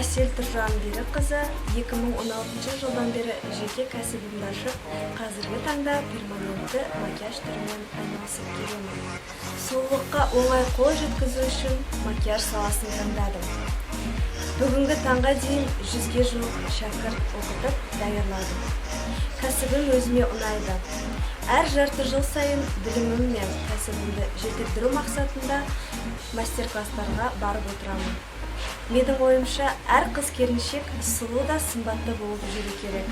Әсел Тұржан Берікқызы. 2016 жылдан бері жеке кәсібімді ашып, қазіргі таңда перманентті макияж түрімен айналысып келемін. Сұлулыққа оңай қол жеткізу үшін макияж саласын таңдадым. Бүгінгі таңға дейін 100-ге жуық шәкірт оқытып, даярладым. Кәсібім өзіме ұнайды. Әр жарты жыл сайын білімім мен кәсібімді жетілдіру мақсатында мастер класстарға барып отырамын. Менің ойымша, әр қыз келіншек сұлу да сымбатты болып жүру керек.